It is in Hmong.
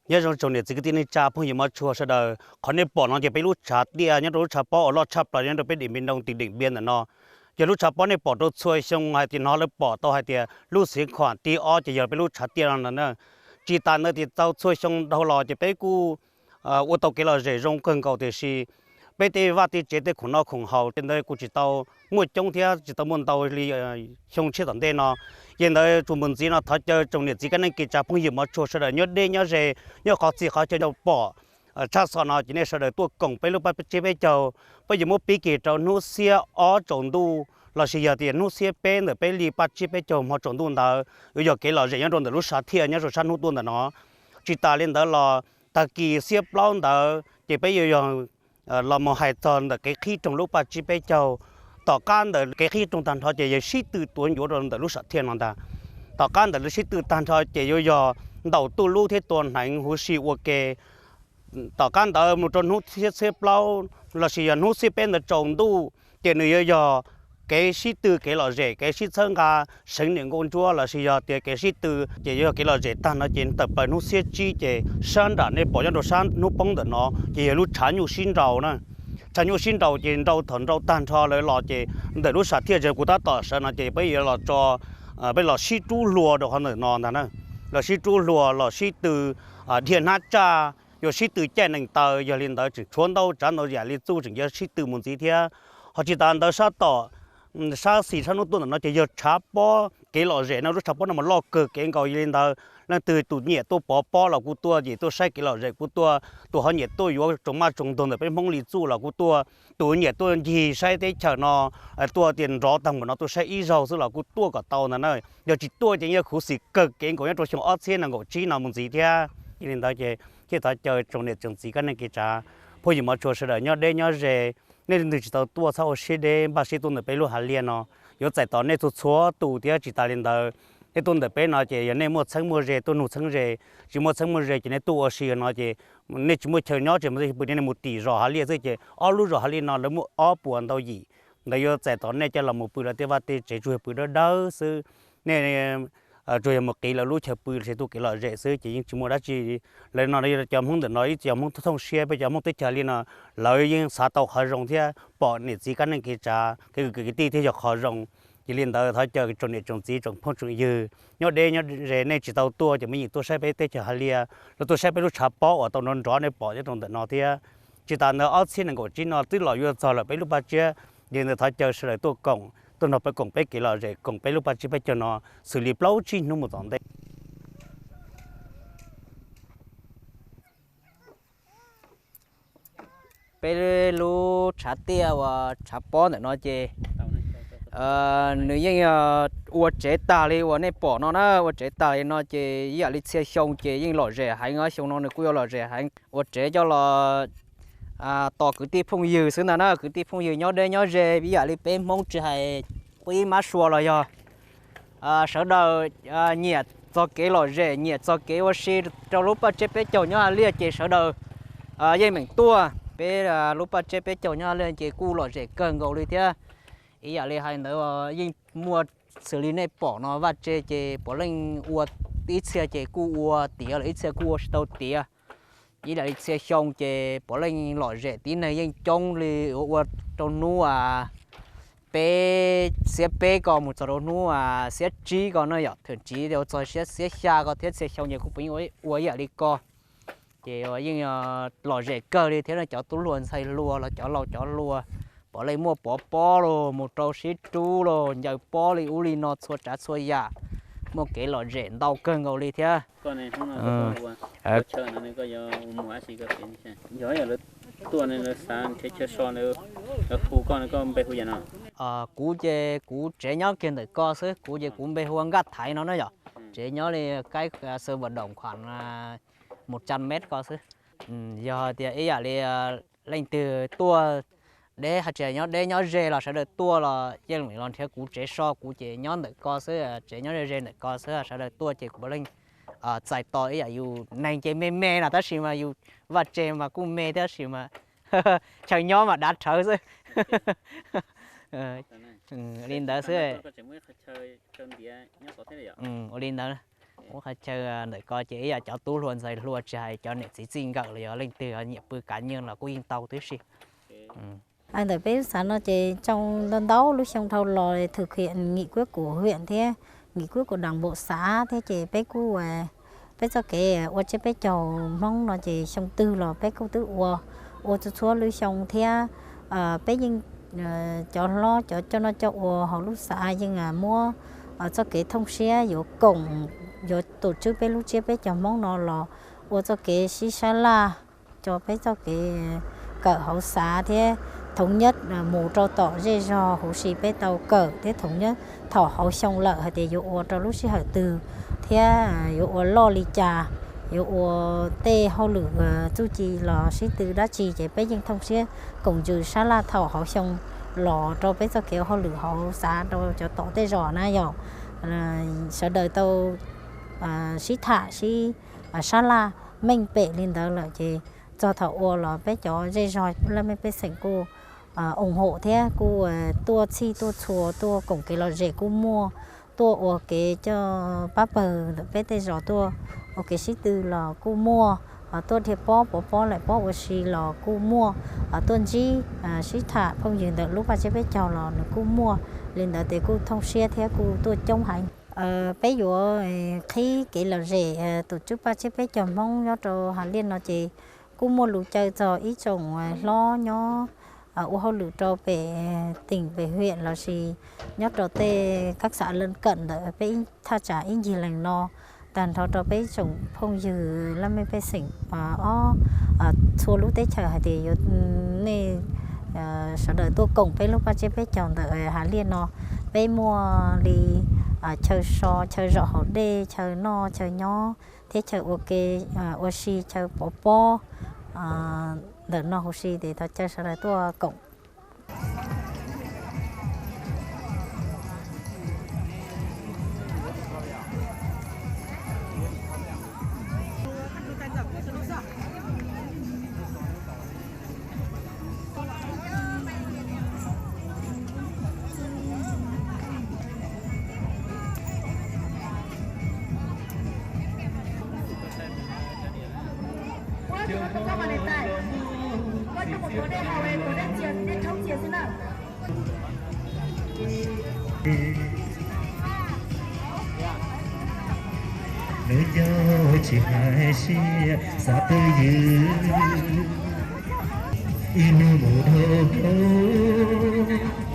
Nyob zoo tsoom niam txiv kwv tij neej tsa phooj ywg mov tshua sawv daws, qhov nej pom no ces peb lub tshav tiaj nyob rau lub tshav pob uas loj tshaj plaws nyob rau peb Điện Biên Đông, tỉnh Điện Biên ntawm no. Yog lub tshav pob nej pom rau txhua xyoo hais tias hnov lawv pom tau hais tias lub xiv khuam tib ob ces yog peb lub tshav tiaj no na. Tsis tas ntawd ces tau txhua xyoo dhau los ces peb kuj ua tau kev lom zem zoo kawg nkaus tiam sis peb tej vaj tej tsev tej khoom noj khoom haus tej ntawd kuj tsis tau muaj coob thiab tsis tau muaj ntau li xyoo tshiab tom ntej no. Yog li ntawd tsuas mus ntxiv no thov caw tsoom niam txiv kwv tij neej tsa phooj ywg mov tshua sawv daws nyob deb nyob ze, nyob qhov txhia qhov chaw nej pom tshaj xov no ces nej sawv daws tuaj koom peb lub paj tsib peb caug. Peb yuav muab pib kiag rau hnub xiab ob tsaus ntuj lossis yog tias hnub xiab peb ntawm peb li paj tsib peb caug hmo tsaus ntuj ntawd yuav yog kev lom zem nyob rau ntawm lub tshav tiaj nyob rau sab hnub tuaj ntawm no. Tsis tas li ntawd los tag kis xiab plaub ntawd ces peb yuav yog los mus hais txog ntawm kev qhib rooj lub paj tsib peb caug. Tom qab ntawm kev qhib rooj tag nrho ces yog sib tw tuav ncuav rau ntawm lub tshav tiaj no ntag. Tom qab ntawm lub sib tw tag nrho ces yuav yog ntaus tuj lub thiab tua hneev huv si ua ke. Tom qab ntawd mus rau hnub xiab plaub lossis yog hnub xiab peb ntawd tsaus ntuj ces nws yuav yog kev sib tw kev lom zem kev sib txhawb nqa seev niam nkauj ntsuab lossis yog tias kev sib tw ces yuav yog kev lom zem tag no ces tawm plaws hnub xiab tsib ces sab nram nej pom nyob rau sab hnub poob ntawm no ces yog lub tshav nyuj sib nraus na. Tshav nyuj sib nraus ces nrau thaum nrau tag nrho lawm los ces ntawm lub tshav tiaj kuv tab tom sawv no ces peb yuav los tso, peb los sib rub hlua rau qhov ntawm no ntag na. Los sib rub hlua los sib tw dhia hnab tsaj, yuav sib tw caij nees taw, yog li ntawd tseem tshuav ntau tsav ntau yam li txuj tseem yuav sib tw mus ntxiv thiab. Ho tsis tas ntawd sab tom sab xis sab hnub tuaj ntawm no ces yog tshav pob kev lom zem no, lub tshav pob no mas loj kawg kev nkaus. Yog li ntawd leej twg tus nyiam tuaj pov pob los kuj tuaj, nyiam tuaj saib kev lom zem kuj tuaj, tus ho nyiam tuaj yuav tsoos maj tsoos ntug ntawm peb Hmoob li txuj los kuj tuaj, tus nyiam tuaj ncig saib teb chaws no, tuaj tias nrov tag npaum no tuaj saib ib zaug xwb los kuj tuaj kom tau ntag na. Yog tsis tuaj ces yeej khuv xim kawg kev nkaus nyob rau xyoo ob txhiab nees nkaum tsib no mus ntxiv thiab. Yog li ntawd ces thiaj thov caw tsoom niam tsoom txiv kwv tij neej tsa phooj ywg mov tshua sawv daws nyob deb nyob ze, nej leej twg tsis tau tuaj txhob ua siab deb, npaj siab tuaj ntawm peb lub hav liaj no. Yuav txais tos nej txhua txhua tus thiab. Tsis tas li ntawd, nej tuaj ntawm peb no ces yog nej muaj txheeb muaj ze tuaj nug txheeb ze, tsis muaj txheeb muaj ze ces nej tuaj ua si no ces nej tsis muaj chaw nyob ces pw nej mus tim zos hav liaj xwb ces ob lub zos hav liaj no lawv muaj ob puas ntau yim. Ntawd yuav txais tos nej coj los mus pw lawv tej vaj tej tsev, tsuas yog pw dawb dawb xwb. Nej tsuas yog mus qiv lawv lub chaw pw los sis tuaj kev lom zem xwb ces yeej tsis muaj dab tsi. Lawv no cov Hmoob ntawm no ib cov Hmoob thooj siab, peb cov Hmoob teb chaws li no lawv yeej xav tau qhov zoo thiab pom niam txiv kwv tij neej tsa kev kwv kwv tij thiab yog qhov zoo. Yog li ntawd thov caw tsoom niam tsoom txiv tsoom phooj tsoom ywg nyob deb nyob ze, nej tsis tau tuaj ces muaj yeem tuaj saib peb teb chaws hav liaj, los tuaj saib peb lub tshav pob uas tau nrov nrov nej pom nyob rau ntawm no thiab. Tsis tas ntawd ob txhiab nees nkaum tsib no twb los yuav txog lawm peb lub paj tsiab. Yog li ntawd thov caw sawv daws tuaj koom, tuaj nrog peb koom peb kev lom zem, koom peb lub paj tsiab peb caug no xws li plaub tsib hnub mus tom ntej. Peb lub tshav tiaj uas tshav pob ntawm no ces nws yeej ua tsev tag li uas nej pom no na, ua tsev tag li no ces ib yam li txhia xyoo ces yeej lom zem heev os, xyoo no nws kuj yuav lom zem heev. Ua tsev coj los tos kwv tij phooj ywg xwb ntag na, kwv tij phooj ywg nyob deb nyob ze ib yam li peb Hmoob tsis hais qub ib mab sua los yog sawv daws nyiam txog kev lom zem, nyiam txog kev ua si rau lub paj tsiab peb caug nyob hav liaj ces sawv daws yeej meem tuaj. Peb lub paj tsiab peb caug nyob hav liaj ces kuj lom zem kawg nkaus li thiab. Ib yam li hais ntawd yeej muaj xws li nej pom no, vaj tse ces puav leej ua, ib txhia ces kuj ua tiav lawm, ib txhia kuj ua tsis tau tiav. Ib yam li txhia xyoo ces puav leej lom zem tib neeg yeej coob li, ua rau hnub peb, xiab peb ko mus txog rau hnub xiab tsib ko no yom, thawm tsiv ua txog xiab xya ko thiab, txhia xyoo ces kuj puav leej ua ib yam li ko. Ces yeej lom zem kawg li thiab, cov tub hluas ntxhais hluas los cov laus cov hluas puav leej muaj pov pob los mus rau sib rub los ncaws pob li ub li no txhua tsav txhua yam, muaj kev lom zem ntau kawg nkaus li thiab. Kuv ces kuv tsev nyob kiag ntawm ko xwb, kuv ces kuv npe hu ua Nkaj Thaiv no na yom. Tsev nyob li cách sân vận động khoảng một trăm mét ko xwb. Yog hais tias ib yam li leej twg tuaj deb, hais tias nyob deb nyob ze los sawv daws tuaj los yeej los nrhiav kuv tsev so, kuv ces nyob ntawm ko xwb, tsev nyob ze ze ntawm ko xwb, sawv daws tuaj ces kuv puav leej txais tos ib yam yus neeg ces me me na tab sis mas yus vaj tse mas kuj me thiab tab sis mas chaw nyob mas dav rhawv xwb. Li ntawd xwb. Ua li ntawd. Ua qhov chaw ntawm ko ces ib yam cov tub hluas ntxhais hluas tsis hais cov niam txiv txij nkawm los yog leej twg nyiam pw kav nyiaj los kuj yeej tau tib si. Ntawm peb lub xav no ces tsoo ntau ntau lub xyoo dhau los thwm khiam nghim kuib kuv hiam thiab nghim kuib kuv dam npaum xav thiab ces peb kuj peb txoj kev ua tsiab peb caug Hmoob no ces xyoo twg los peb kuj twb ua, ua txhua txhua lub xyoo thiab peb yeej cov hlob cov coj noj coj ua hauv lub xav yeej muab txoj kev thooj siab yuav koom, yuav tus tswb peb lub tsiab peb caug Hmoob no los ua txoj kev sib sab laj, coj peb txoj kev kawm hauv xav thiab thoov nyab mus rau tom zej zog huv si peb tau kawm thiab thoov nyab thaum hauv xyoo lawm hais tias yuav ua rau lub sij hawm twg thiab yuav ua loj li cas, yuav ua tej hauj lwm txuj ci los sib tw dab tsi ces peb yeej thooj siab koom ntsws sab laj thaum hauv xyoo los rau peb txoj kev ua hauj lwm hauv xav rau cov tom tej zos na yog sawv daws tau sib tham sib sab laj meej pem li ntawd lawm ces txog thaum ua los peb cov zej zog laj mej pej xeem kuj oos hom thiab kuj tuaj txhij tuaj txhua tuaj koom kev lom zem kuj muaj, tuaj ua kev coj pab pawg ntawm peb tej zos tuaj ua kev sib tw los kuj muaj, tuaj dhia pob pov pob laim pob ua si los kuj muaj, tuaj ntsib sib tham phooj ywg ntawm lub paj tsiab peb caug los nws kuj muaj. Li ntawd ces kuj thooj siab thiab kuj tuaj coob heev. Peb yuav qhib kev lom zem tus tswb paj tsiab peb caug Hmoob nyob rau Hav Liaj no ces kuj muaj lus caw txog ib tsoom hlob nyob ua hauj lwm rau pem teem pem hiam lossis nyob rau tej kab xav laj kawm ntawm peb thaj tsam ib ncig lees no, tag nrho rau peb tsoom phooj ywg laj mej pej xeem ob txhua lub teb chaws hais tias yuav nej sawv daws tuaj koom peb lub paj tsiab peb caug ntawm Hav Liaj no. Peb muaj li chaw so, chaw zaum haus dej, chaw noj chaw nyob thiab chaw ua ke ua si, chaw pov pob ntawm no huv si ces thov caw sawv daws tuaj koom. Nws nco tsis hais siab xav twj ywm, ib hnub mus dhau plaws.